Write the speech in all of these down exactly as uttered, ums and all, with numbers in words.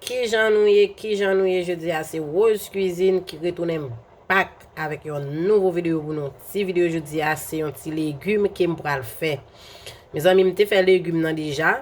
Kijan nou ye? Kijan nou ye? Jodi a se Rose Cuisine ki retounen back avèk yon nouvo videyo pou nou. Ti videyo jodi a se yon ti legim ke m pral fè. Mezanmi, m te fè legim nan deja.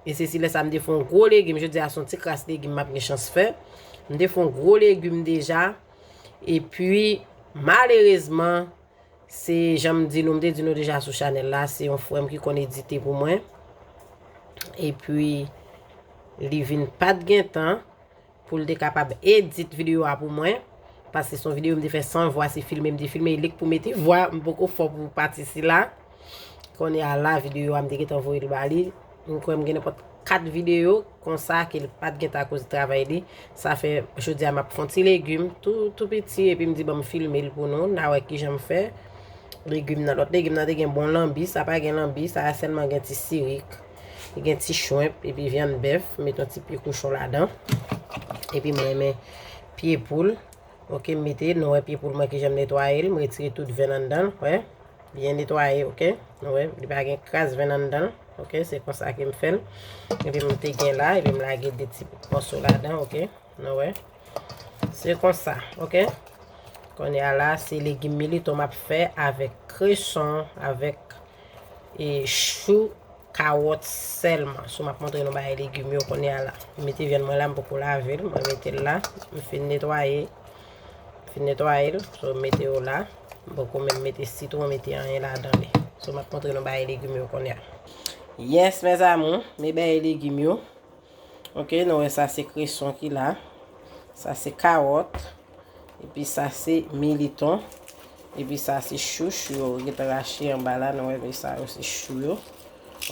E se si lè sa m te fè yon gwo legim. Jodi a se yon ti kras legim m ap gen chans fè. M te fè yon gwo legim deja. Epi, malerezman, se jan m di nou, m te di nou deja sou chanèl la, se yon frè m ki konn edite pou mwen. Epi, li vin pa t gen tan pou l te kapab edit videyo a pou mwen. Paske se yon videyo m te fè san vwa, se filme m te filme, e li k pou mete vwa, m poko fò pou pati sila. Kounye a la, videyo a m te gentan voye l ba li. M kwè m gen nenpòt kat videyo konsa ke l pa t gentan akoz travay li. Sa fè jodi a m ap fè yon ti legim tou, tou piti, epi m di ban m filme l pou nou, n a wè kijan m fè. Legim nan, lòt legim nan te gen bon lanbi, sa pa gen lanbi, sa a sèlman gen ti sirik, li gen ti chwenp, epi vyann bèf, m met yon ti pye kochon ladan. Epi m renmen pye poul. Oke, m mete, nou wè pye poul mwen kijan m netwaye l, m retire tout venn anndan l, wè. Byen netwaye, oke. Nou wè, li pa gen kras venn anndan l, oke. Se konsa ke m fè l. Epi m te gen la, epi m lage de ti mòso ladan, oke. Nou wè. Se konsa, oke. Kounye a la, se legim militon m ap fè avèk kreson, avèk e chou, kawòt sèlman. So, m ap montre nou bagay legim yo kounye a la. M mete vyann mwen la, m poko lave l, mwen mete l la. M fin netwaye. M fin netwaye l, so, m mete yo la. M poko menm mete sitwon, mete anyen ladan li. So, m ap montre nou bagay legim yo kounye a. Yes, mes amours, men bagay legim yo. Ok, nou wè sa se kreson ki la. Sa se kawòt. Epi sa se militon. Epi sa se chou, chou yo gentan rache anba la. Nou wè, men sa yo se chou yo.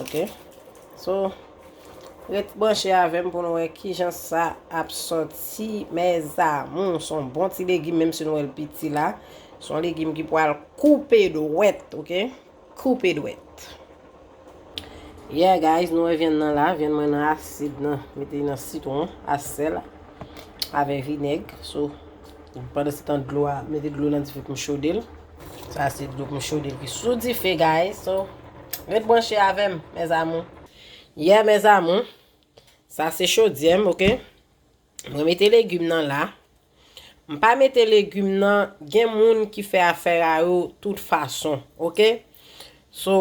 Ok. So, ret branche avè m pou nou wè kijan sa ap sòti, mes amours. Se yon bon ti legim, menm si nou wè l piti la. Se yon legim ki pral koupe dwèt, ok? Koupe dwèt. Yeah, guys, nou wè vyann nan la. Vyann mwen nan asid nan. Mete nan sitwon, a sèl, avè vinèg. So, pandan se tan dlo a, mete dlo nan dife pou m chode l. Sa se dlo pou m chode l ki sou dife, guys. So, ret branche avè m, mes amours. Yeah, mes amours. Sa se chodyè m, ok? Mwen mete legim nan la. M pa mete legim nan, gen moun ki fè afè a yo tout fason, ok? So,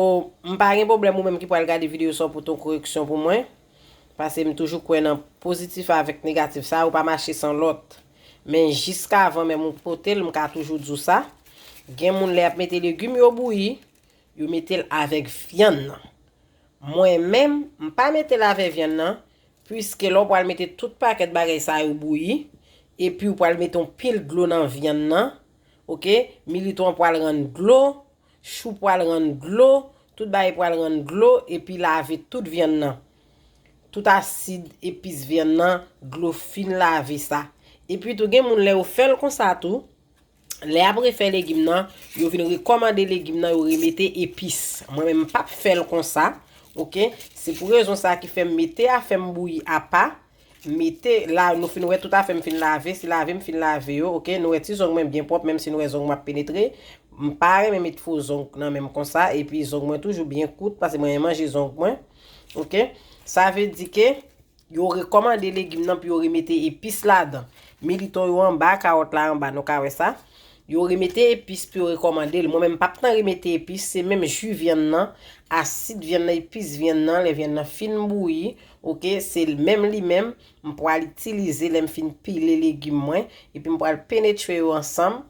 m pa gen pwoblèm ou menm ki pral gade videyo sa w pote yon koreksyon pou mwen. Paske m toujou kwè nan pozitif avèk negatif. Sa yo pa mache san lòt. Men jiskavan menm ou pote l, m ka toujou di w sa. Gen moun lè y ap mete legim yo bouyi, yo mete l avèk vyann nan. Mwen menm, m pa mete l avè vyann nan, piske lè w pral mete tout pakèt bagay sa yo bouyi, epi w pral mete yon pil dlo nan vyann nan, ok, militon an pral rann dlo, chou pral rann dlo, tout bagay pral rann dlo, epi lave tout vyann nan. Tout asid, epis vyann nan, dlo fin lave sa. Epi tou, gen moun lè yo fè l konsa tou, lè y ap refè legim nan, yo vin rekòmande legim nan, yo remete epis. Mwen menm, m p ap fè l konsa, ok? Se pou rezon sa ki fè m mete afè m bouyi apa, mete, la, nou fin wè tout afè m fin lave, se lave m fin lave yo, ok? Nou wè ti zong mwen byen pwòp, menm si nou wè zong mwen ap penetre. M pa renmen met fo zong nan men m konsa, epi zong mwen toujou byen kout, paske mwen renmen manje zong mwen, ok? Sa vle di ke yo rekòmande legim nan pou yo remete epis ladan. Militon yo anba, kawòt la anba, nou ka wè sa. Yo remete epis pou yo rekòmande l. Mwen menm, m p ap tan remete epis, se menm ji vyann nan, asid vyann nan, epis vyann nan, lè vyann nan fin bouyi, ok, se l menm li menm, m pral itilize lè m fin pile legim mwen, epi m pral penetre yo ansanm.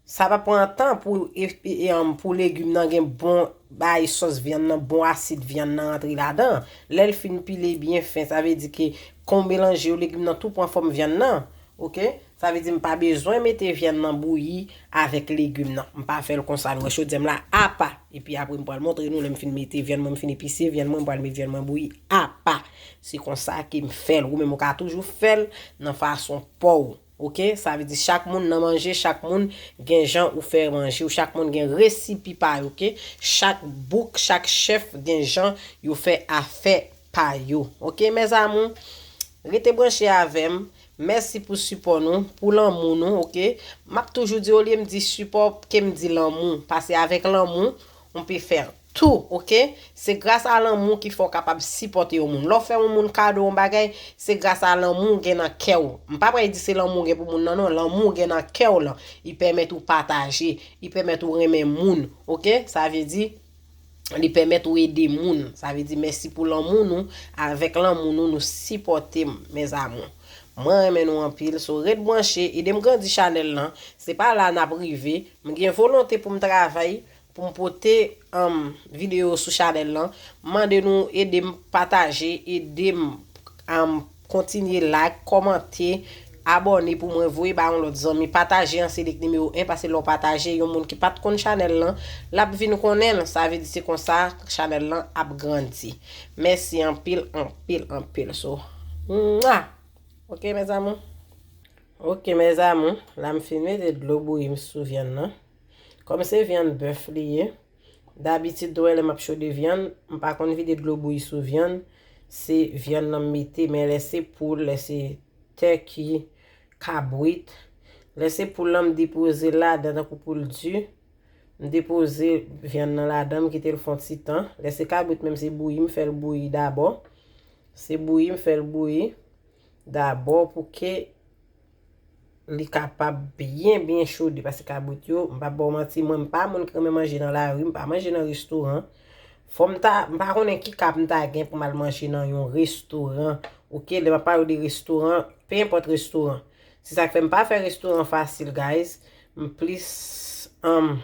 Sa pa pran tan pou, e, e, e, um, pou legim nan gen bon bay sòs vyann nan, bon asid vyann nan antre ladan. Lè l fin pile byen fen, sa vle di ke kan w melanje yo, legim nan tou pran fòm vyann nan. Ok? Sa vle di m pa bezwen mete vyann nan bouyi avèk legim nan. M pa fè l konsa, nou wè chodyè m la apa. Epi apre m pral montre nou lè m fin mete vyann mwen, m fin epise vyann mwen, m pral met vyann mwen bouyi apa. Se konsa ke m fè l. Ou menm ou ka toujou fè l nan fason pa w. Ok? Sa vle di chak moun nan manje, chak moun gen jan ou fè manje w, chak moun gen resipi pa yo, ok? Chak bouk, chak chèf gen jan yo fè afè pa yo. Ok, mes amours? Rete branche avè m. Mèsi pou sipò nou, pou lanmou nou, ok? M ap toujou di, olye m di sipò, ke m di lanmou. Paske avèk lanmou, on peut faire tou, oke? Se gras a lanmou ki fè w kapab sipòte yon moun. Lè w fè yon moun kado yon bagay, se gras a lanmou w gen nan kè w. M pa pral di se lanmou w gen pou moun nan, non. Lanmou w gen nan kè w lan, li pèmèt ou pataje, li pèmèt ou renmen moun, oke? Sa vle di, li pèmèt ou ede moun. Sa vle di, mèsi pou lanmou nou. Avèk lanmou nou, nou sipòte m, mes amours. Mwen renmen nou anpil. So, ret branche, ede m grandi chanèl lan. Se pa la n ap rive. M gen volonte pou m travay, pou m pote, um, videyo sou chanèl lan. M mande nou ede m pataje, ede m, um, kontinye like, kòmante, abòne pou mwen, voye ba yon lòt zanmi, pataje an se li k nimewo en, paske lè w pataje, yon moun ki pa t konn chanèl lan, l ap vin konnen l. Sa vle di se konsa chanèl lan ap grandi. Mèsi anpil, anpil, anpil. So, mwa! Oke, mes amours? Oke, mes amours, la m fin mete dlo bouyi m sou vyann nan. Kòm se vyann bèf li ye, dabitid, wè, lè m ap chode vyann, m pa konn vide dlo bouyi sou vyann. Se vyann nan m mete, men lè se poul, lè se tèki, kabrit, lè se poul lan, m depoze l ladan tankou poul di. M depoze vyann nan ladan, m kite l fè yon ti tan. Lè se kabrit menm, se bouyi, m fè l bouyi dabò. Se bouyi, m fè l bouyi dabò pou ke li kapab byen, byen chode, paske kabrit yo, m p ap ba w manti, mwen, m pa moun ki renmen manje nan lari, m pa manje nan restoran. Fò m ta, m pa konnen ki kab m ta gen pou m al manje nan yon restoran, oke? Lè m ap pale de restoran, pe enpòt restoran. Se sa k fè m pa fè restoran fasil, guys. M plis, um,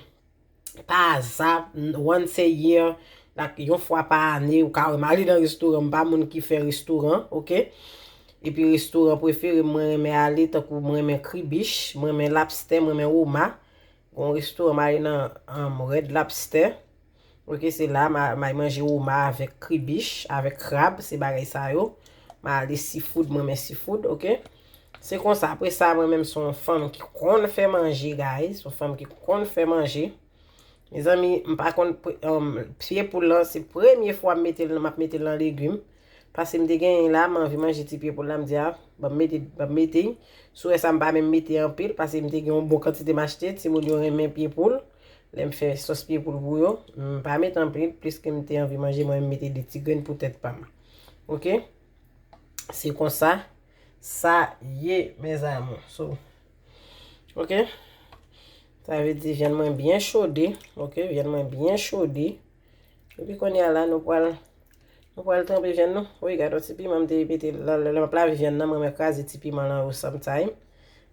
pa aza, once a year, like, yon fwa pa ane, ou ka wè m ale nan restoran, m pa moun ki fè restoran, oke? Epi restoran prefere m, mwen renmen ale, tankou mwen renmen kribich, mwen renmen labstè, mwen renmen oma. Gon restoran m ale nan, um, Red Lobster. Oke, se la m a, m al manje oma avèk kribich, avèk krab, se bagay sa yo. M ale seafood, mwen renmen seafood, oke? Se konsa, apre sa, mwen menm se yon fanm ki konn fè manje, guys, yon fanm ki konn fè manje. Mezanmi, m pa konn pre-, um, pye poul lan, se premye fwa m mete l, m ap mete l nan legim. Paske m te genyen la, m anvi manje ti pye poul la, m di, a, ban m mete, ban m mete. Sou wè sa, m pa menm mete anpil, paske m te gen yon bon kantite m achte, timoun yo renmen pye poul. Lè m fè sòs pye poul pou yo, m pa mete anpil, pliske m te anvi manje, mwen m mete de ti grenn pou tèt pa m. Oke? Se konsa sa ye, mes amours. So, oke? Sa vle di vyann mwen byen chode. Oke? Vyann mwen byen chode. Epi kounye a la, nou pral, nou pral tranpe vyann nou. Wi, gade yon ti piman, m te mete, lè, lè, lè m ap lave vyann nan, mwen, mwen kraze ti piman lan yo sometime.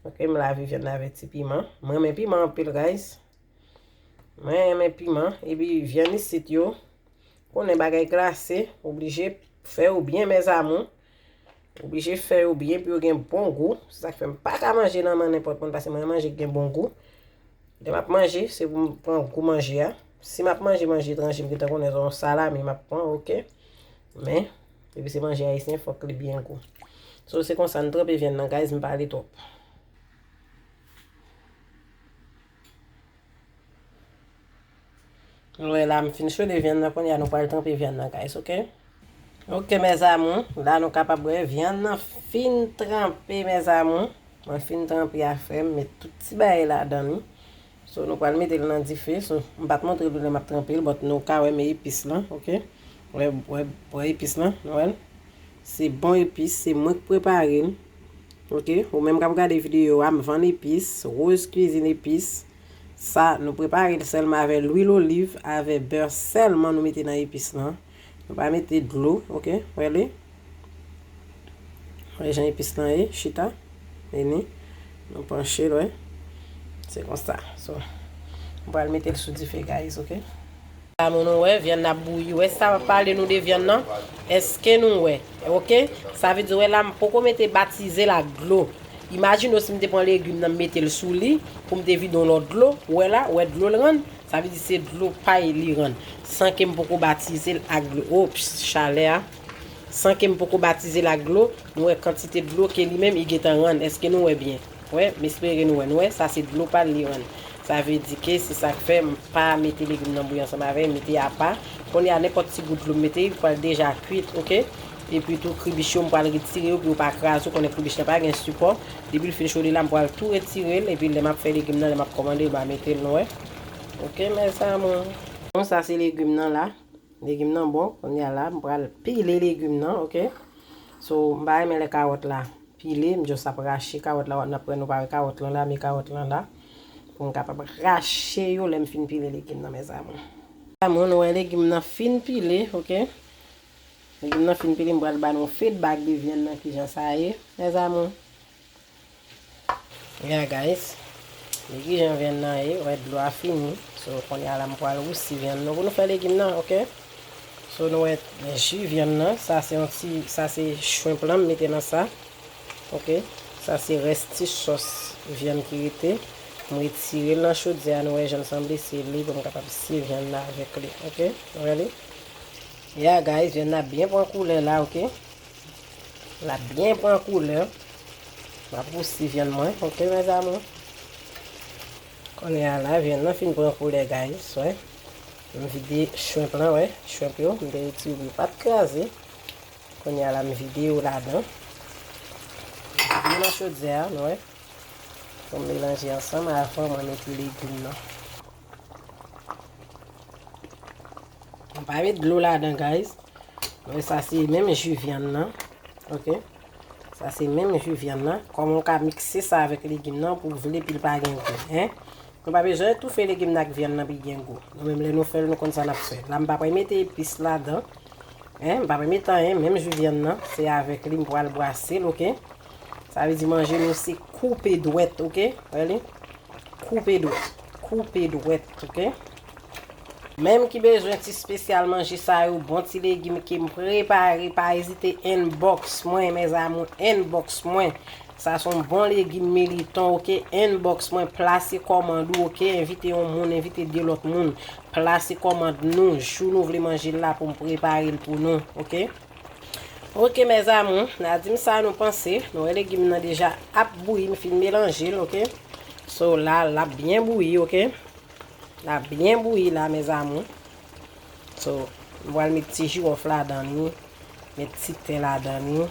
Oke, m lave vyann nan avèk ti piman. Mwen renmen piman anpil, guys. Mwen renmen piman. Epi vyann isit yo, konnen bagay glase, oblije fè yo byen, mes amours. Oblije fè yo byen pou yo gen bon gou. Se sa k fè m pa ka manje nan men nenpòt moun, paske mwen manje k gen bon gou. Lè m ap manje, se pou m pran gou manje a. Si m ap manje manje etranje, m gentan konnen se yon salami m ap pran, oke? Men, depi se manje ayisyen, fòk li byen gou. So, se konsa, n tranpe vyann nan, guys, m pale twòp. Nou wè la, m fin chode vyann nan, kounye a nou pral tranpe vyann nan, guys, oke? Oke, mes amours, la nou kapab wè vyann nan fin tranpe, mes amours. Mwen fin tranpe afè m, met tout ti bagay ladan li. So, nou pral mete l nan dife. So, m pa t montre nou lè m ap tranpe l, but nou ka wè, men epis lan, oke? Wè, wè, wè epis lan, nou wè l? Se bon epis, se mwen k prepare l. Oke, ou menm k ap gade videyo a, m vann epis, Rose Cuisine Epis. Sa, nou prepare l sèlman avè lwil oliv, avè bè sèlman nou mete nan epis lan. Nou pa mete dlo, oke? Wè li? Wè jan epis lan ye, chita. Vini. Nou panche l, wè. Se konsa. So, m pral mete l sou dife, guys, oke? Amour, nou wè, vyann nan ap bouyi. Wè sa m ap pale nou de vyann nan? Èske nou wè? Oke? Sa vle di, wè la, m poko mete batize l ak dlo. Imajine w si m te pran legim nan, m mete l sou li, pou m te vide yon lòt dlo. Wè la, wè dlo l rann? Sa vle di se dlo pay li rann. San ke m poko batize l ak dlo. Ops, chalè a. San ke m poko batize l ak dlo, nou wè kantite dlo ke li menm, li gentan rann. Èske nou wè byen? Wè, m espere nou wè. Nou wè, sa se dlo pa l li rann. Sa vle di ke se sa k fè m pa mete legim nan bouyi ansanm avè l, m mete apa. Kounye a, nenpòt ti gout dlo m mete, li pral deja kwit, oke? Epi tou, kribich yo, m pral retire yo pou yo pa kraze, ou konnen kribich lan pa gen sipò. Depi l fin chode la, m pral tou retire l, epi lè m ap fè legim nan, lè m ap kòmande, m a mete l, nou wè. Oke, mes amours. Bon, sa se legim nan la. Legim nan bon, kounye a la, m pral pile legim nan, oke? So, m pa renmen lè kawòt la pile, m just ap rache kawòt la, n ap wè nou pa wè kawòt lan la, men kawòt lan la. Pou m kapab rache yo lè m fin pile legim nan, mes amours. Mes amours, nou wè legim nan fin pile, oke? Legim nan fin pile, m pral ba nou feedback de vyann nan, kijan sa ye, mes amours. Yeah, guys. Men kijan vyann nan ye, wè dlo a fini. So, kounye a la, m pral wousi vyann nou pou nou fè legim nan, oke? So, nou wè ji vyann nan. Sa se yon ti, sa se shrimp lan, m mete nan sa. Oke? Sa se rès ti sòs vyann ki rete. M retire l nan chodyè a, nou wè jan l sanble, se li pou m kapab siye vyann nan avèk li, oke? Wè li? Yeah, guys, vyann nan byen pran koulè la, oke? L ap byen pran koulè. M ap wousi vyann mwen, oke, mes amours? Kounye a la, vyann nan fin pran koulè, guys, wè. M vide shrimp lan, wè. Shrimp yo, m te retire pou yo pa t kraze. Kounye a la, m vide yo ladan. M vide yo nan chodyè a, nou wè. Pou m melanje ansanm avan mwen mete legim nan. M pa met dlo ladan, guys. Men sa se menm ji vyann nan. Oke? Sa se menm ji vyann nan. Kòman w ka mikse sa avèk legim nan pou w vle pou l pa gen gou, en? Nou pa bezwen toufe legim nan ak vyann nan pou l gen gou. Nou menm lè nou fè l, nou konn sa n ap fè. La, m pa pral mete epis ladan. En, m pa pral mete anyen, menm ji vyann nan, se avèk li m pral brase l, oke? Sa vle di manje nou se koupe dwèt, oke? Wè li? Koupe dwèt. Koupe dwèt, oke? Menm ki bezwen ti espesyal manje sa yo, bon ti legim ke m prepare, pa ezite inbox mwen, mes amours, inbox mwen. Sa se yon bon legim militon, oke? Inbox mwen, plase kòmand ou, oke? Envite yon moun, envite de lòt moun. Plase kòmand nou, jou nou vle manje l la pou m prepare l pou nou, oke? Oke, mes amours, n a di m sa nou panse. Nou wè legim nan deja ap bouyi, m fin melanje l, oke? So, la, l ap byen bouyi, oke? L ap byen bouyi la, mes amours. So, m pral met ti jiwòf ladan li, met ti ten ladan li.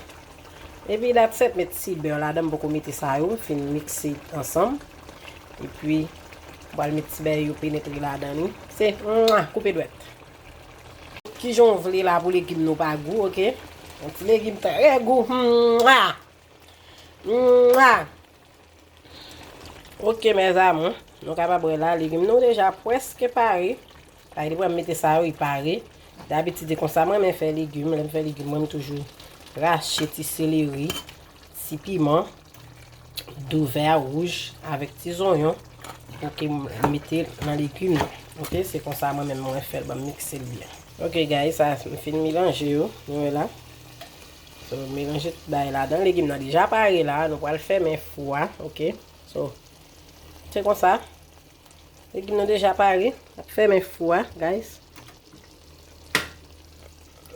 Epi that's it, met ti bè ladan, m poko mete sa yo, m fin mikse ansanm. Epi, m pral met ti bè yo penetre ladan li. Se, mwa, koupe dwèt. Kijan w vle la pou legim nou pa gou, oke? Yon ti legim trè gou. Mwa! Mwa! Oke, mes amours, nou kapab wè la, legim nou deja prèske pare. Sa vle di, pou m mete sa yo, li pare. Dabitid, se konsa mwen renmen fè legim. Lè m fè legim, mwen, m toujou rache ti seleri, ti piman, dou vè wouj avèk ti zonyon. Oke, m mete nan legim nan. Oke, se konsa mwen menm mwen fè l, ban m mikse l byen. Oke, guys, sa, m fin melanje yo, nou wè la. So, melanje tout bagay ladan. Legim nan deja pare la, nou pral fèmen fou a, oke? So, se konsa. Legim nan deja pare, ap fèmen fou a, guys.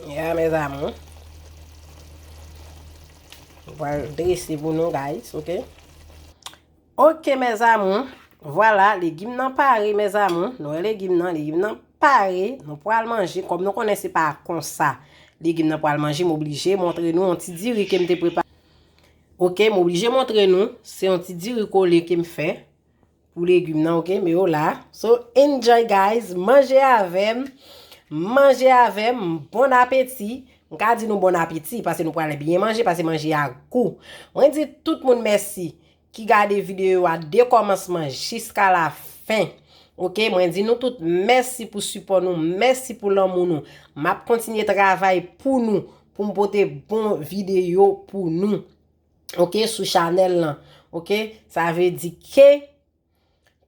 Ya, mes amours. M pral drese pou nou, guys, oke? Oke, mes amours. Vwala, legim nan pare, mes amours. Nou wè legim nan, legim nan pare. Nou pral manje. Kòm nou konnen se pa konsa legim nan pral manje, m oblije montre nou yon ti diri ke m te prepare. Oke, m oblije montre nou. Se yon ti diri kole ke m fè pou legim nan, oke? Men yo la. So, enjoy, guys. Manje avè m. Manje avè m. Bon apeti. M ka di nou bon apeti, paske nou pral byen manje, paske manje a gou. Mwen di tout moun mèsi ki gade videyo a de kòmansman jiska la fen. Oke, mwen di nou tout mèsi pou sipò nou, mèsi pou lanmou nou. M ap kontinye travay pou nou, pou m pote bon videyo pou nou. Oke, sou chanèl lan. Oke, sa vle di ke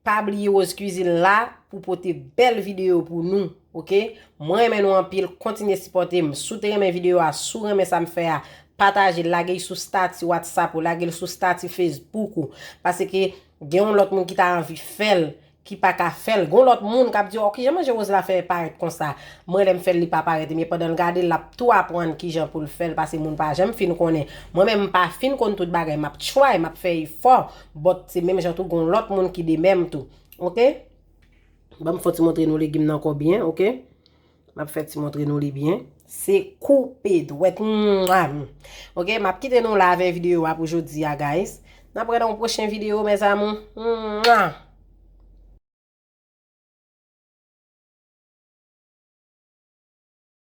pa bliye Rose Cuisine la pou pote bèl videyo pou nou, oke? Mwen renmen nou anpil, kontinye sipòte m. Si w te renmen videyo a, si w renmen sa m fè a, pataje l, lage l sou stati WhatsApp ou, lage l sou stati Facebook ou. Paske gen yon lòt moun ki ta anvi fè l, ki pa ka fè l. Gen yon lòt moun k ap di, "Oh, kijan manje Rose la fè parèt konsa?" Mwen, lè m fè l, li pa parèt. Ebyen, pandan l gade l, l ap tou aprann kijan pou l fè l, paske moun pa janm fin konnen. Mwen menm, m pa fin konn tout bagay. M ap try, m ap fè efò, but se menm jan tou, gen yon lòt moun ki de menm tou. Oke? Ban m fè ti montre nou legim nan ankò byen, oke? M ap fè ti montre nou li byen. Se koupe dwèt. Mwah! Oke, m ap kite nou la avè videyo a pou jodi a, guys. N ap wè nan yon pwochen videyo, mes amours. Mwah!